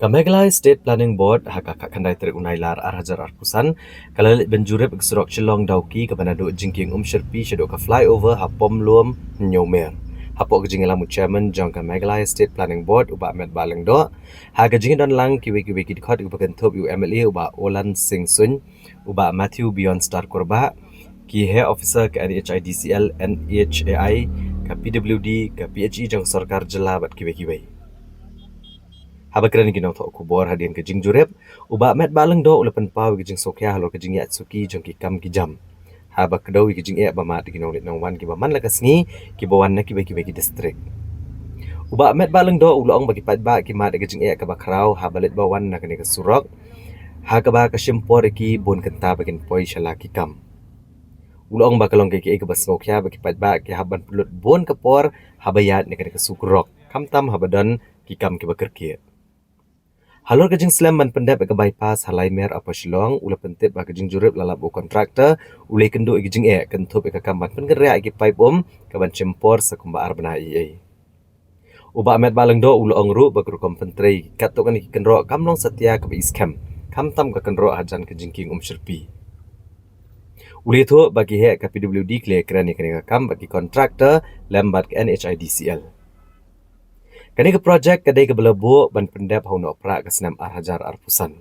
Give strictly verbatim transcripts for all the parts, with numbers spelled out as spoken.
Ka Meghalaya State Planning Board ha ka khatkhyndai tarik u Nailar ar hajar arphew san ka la leit ban jurip ka surok Shillong Dawki kaba naduh jingkieng Umshyrpi shaduh ka flyover ha Pomlum Hynñiewmer. Hapoh ka jingïalam u Chairman jong ka Meghalaya State Planning Board u Bah Metbah Lyngdoh, ha ka jingdon lang kiwei kiwei ki dkhot kiba kynthup ïa u M L A u Bah Olan Singh Suin, u Bah Matthew Beyondstar Kurbah, ki heh officer ka N H I D C L, N H A I, ka P W D, ka P H E jong ka sorkar jylla bad kiwei kiwei. Haba kren ïa ki nongthoh khubor hadien ka jingjurip, u Bah Metbah Lyngdoh u la pynpaw ïa ka jingsngewkhia halor ka jingïaid suki jong ki kam ki jam, haba kdew ïa ka jingeh ba mad ïa ki nongleit nongwan kiba man la ka sngi kiba wan na kiwei kiwei ki distrik. U Bah Metbah Lyngdoh u la ong ba ki paidbah ki mad ïa ka jingeh kaba khraw haba leit ba wan na kane ka surok, ha kaba ka shim por ïa ki bun kynta ba kin poi sha la ki kam. U la ong ba ka long kaei kaei kaba sngewkhia ba ki paidbah ki hap ban pynlut bun ka por haba ïaid na kane ka surok, khamtam haba don ki kam kiba kyrkieh. Halor ka jingslem ban pyndep ïa ka bypass ha Laimer Upper Shillong, u la pyntip ba ka jingjurip la lap ba u kontraktor u la ïakynduh ïa ka jingeh kynthup ïa ka kam ban pynkynriah ïa ki paip um kaban shim por sa kumba ar bnai eiei. U Bah Metbah Lyngdoh u la ong ruh ba ka rukom pyntrei katto katne ki kynroh kam long satia kaba i skhem, khamtam ka kynroh hajan ka jingkieng Umshyrpi. U la ïathuh ba ki heh ka P W D ki la ïakren ïa kane ka kam bad ki kontraktor lem bad ka N H I D C L. Kane ka projek ka dei kaba la buh ban pyndep ha u Nohprah ka snem ar hajar arphew san.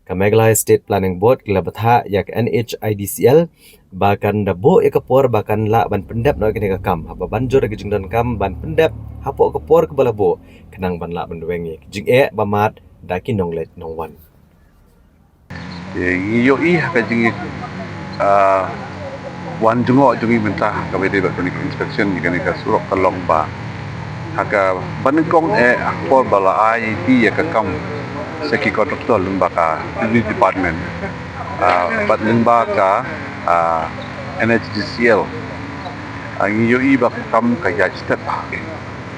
Ka Meghalaya State Planning Board ka la bthah ïa ka N H I D C L ba kan da buh ïa ka por ba kan lah ban pyndep noh ïa kane ka kam haba ban jur ïa ka jingdonkam ban pyndep hapoh ka por kaba la buh, khnang ban lah ban weng ïa ka jingeh ba mad da ki nongleit nongwan. Te ngi ïohi ha ka jing, ah, wan jngoh jong ngi mynta ha kaba ïadei bad kane ka inspection ïa kane ka surok ka long ba ha kaba nyngkong eh ha ka por ba la ai ïa ka kam sha ki kontraktor lyngba ka Revenue Department, ah, bad lyngba ka, ah, N H D C L, ah, ngi ïohi ba ka kam ka ïaid stet bha.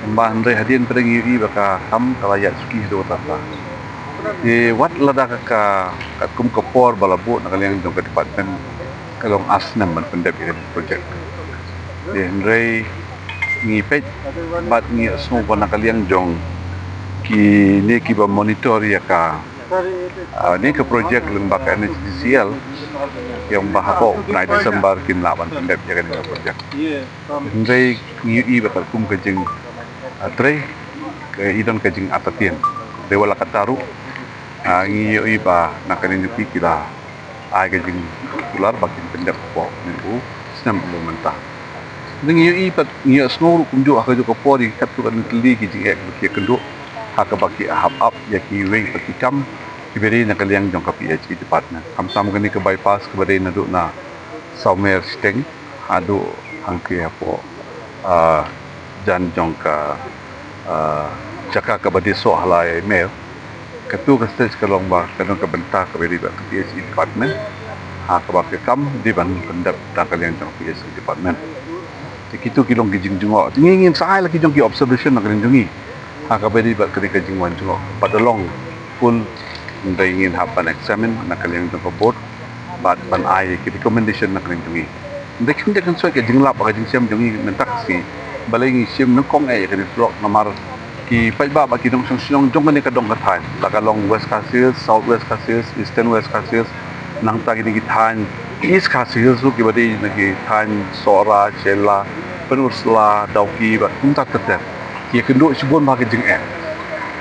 Kumba hynrei hadien pat ngi ïohi ba ka kam ka la ïaid suki haduh katta. Te wat lada ka, ka, katkum ka por ba la buh na ka liang jong ka department ka long ar snem ban pyndep ïa ka projek. Te hynrei ngi peit bad ngi ïohsngew ba na ka liang jong kine kiba monitor ïa ka, ah, ne ka projek lyngba ka N H D C L, ïa ong ba hapoh u bnai December kin lah ban pyndep ïa kane ka projek. Hynrei ngi ïohi ba katkum ka jing, ah, trei ka i don ka jingartatien. Dei wat la katta ruh, ah, ngi ïohi ba na kane ka sngi ki la ai ka jingkular ba kin pyndep hapoh kane u snem uba mynta. Ngi ïohi pat ngi ïohsngew ruh kumjuh ha kajuh ka por ïa katto katne tylli ki jingeh kiba ki ïakynduh ha kaba ki hap ap ïa kiwei pat ki kam kiba dei na ka liang jong ka P H E department. Khamtam kane ka bypass kaba dei naduh na Sawmer shiteng haduh hangtei hapoh, ah, jan jong ka, ah, jaka kaba dei soh ha Laimer. Katto ka stage ka long ba ka don ka bynta kaba dei bad ka P H E department, ha kaba ka kam dei ban pyndep da ka liang jong ka P H E department. Te kito ki long ki jingjngoh. Te ngi ngin sa ai la ki jong ki observation na ka liang jong ngi ha kaba dei bad kane ka jingwan jngoh. Bad da long full, hynrei ngin hap ban examine na ka liang jong ka board bad ban ai ki recommendation na ka liang jong ngi. Hynrei khyndiat khynsoit ka jinglap ka jingshem jong ngi mynta ka sngi, balei ngi shim nyngkong eh ïa kane ka surok, namar ki paidbah bad ki nongshong shnong jong kane ka dong ka thaiñ, la ka long West Khasi Hills, South West Khasi Hills, Eastern West Khasi Hills, nangta kine ki thaiñ East Khasi Hills ruh kiba dei na ki thaiñ Sohra, Shella, Pynursla, Dawki bad kumta ter ter, ki ïakynduh shibun bha ka jingeh.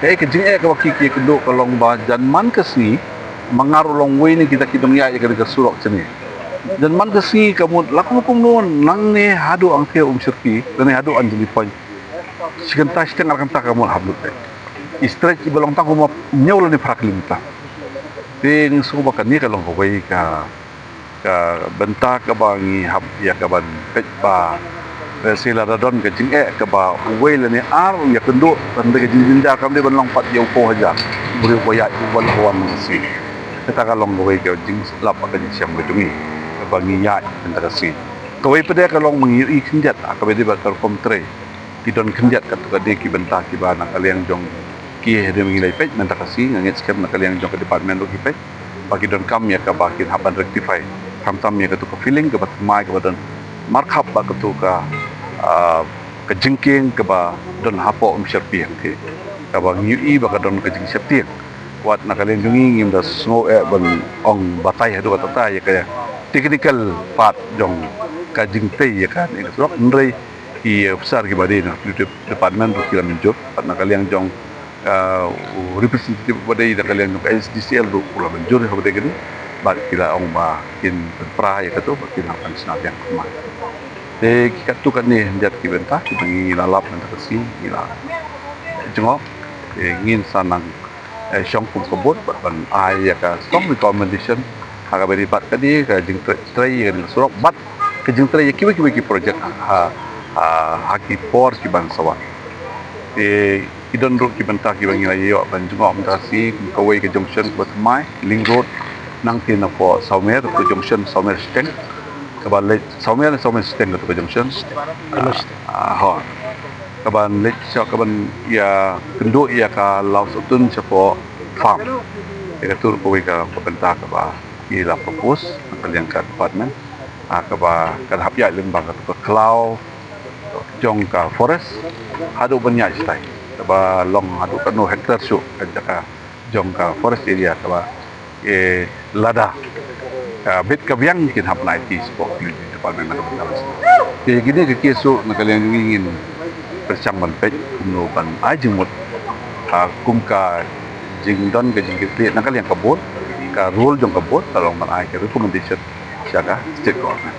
Kaei ka jingeh kaba ki, ki ïakynduh ka long ba jan man ka sngi, ma nga ruh long uwei na kita ki nongïaid ïa kane ka surok shane. Jan man ka sngi ka mut la kum kumno nangne haduh hangtei Umshyrpi lane haduh Anjali Point, shi kynta shiteng ar kynta ka mut hap lut. I stretch iba long tang kumba hynñiew lane phra kilometer. Te ngi sngew ba kane ka long kawei ka, ka bynta kaba ngi hap ïa kaban peit ba, eh, lehse lada don ka jingeh kaba uwei lane ar u ïakynduh, ban dei ka jingjynjar kam dei ban long pat ïa u phew hajar u briew uba ïaid uba leh wan mynta ka sngi. Kata ka long kawei ka jinglap ka jingshem ka jong ngi kaba ngi ïaid mynta ka sngi. Kawei pat de ka long ba ngi ïohi khyndiat ha kaba dei bad ka rukom trei, ki don khyndiat katto katne ki bynta kiba na ka liang jong ki, hadien ba ngi la peit mynta ka sngi, nga ngeit skhem na ka liang jong ka department ruh ki peit ba ki donkam ïa kaba kin hap ban rectify, khamtam ïa kato ka filling kaba thymmai kaba don markhap bad kato ka, ah, ka jingkieng kaba don hapoh Umshyrpi hangtei. kaba ngi ïohi ba ka don ka jingsheptieng. Wat na ka liang jong ngi ngim da sngew eh ban ong batai haduh katta katta ïa ka technical part jong ka jingtrei ïa kane ka surok, hynrei ki officer kiba dei na department ruh ki la mynjur, wat na ka liang jong, ah, u representative ba dei na ka liang jong ka S D C L ruh u la mynjur ïa kaba dei kane, bad ki la ong ba kin pynpra ïa kato, ba kin hap ban shna biang kumne. Te ki katto katne hynried ki bynta kiba ngi la lap mynta ka sngi, ngi la jngoh. Te ngin sa nang, eh, shong kum ka board bad ban ai ïa ka strong recommendation ha kaba ïadei bad kane ka jingtrei, trei ïa kane ka surok bad ka jingtrei ïa kiwei kiwei ki project ha, ha, ha ki por ki ban sa wan. Te ki don ruh ki bynta kiba ngi la ïoh ban jngoh mynta ka sngi, kum kawei ka junction kaba thymmai, Link Road, nangta napoh Sawmer, ka junction Sawmer Shiteng, kaba leit Sawmer, Sawmer Shiteng, ka junction. Ah, ah, ho. Kaban leit sha, kaban ïakynduh ïa ka Lawsohtun shapoh farm. Ïa kato ruh kawei ka, ka bynta kaba ki la propose na ka liang ka department. Ah, kaba kan hap ïaid lyngba kato ka khlaw jong ka forest haduh ban ïaid shatai, kaba long haduh katno hectare shuh ka jaka jong ka forest area kaba, eh, lada ka bit ka biang kin hap ban aiti shapoh ki department na ka bynta. Te kine ki case ruh na ka liang jong ngi ngin pyrshang ban peit kumno ban ai jingmut, ah, kum ka jingdon ka jingkitkhlieh na ka liang ka board, ka role jong ka board ka long ban ai ka recommendation sha ka state government.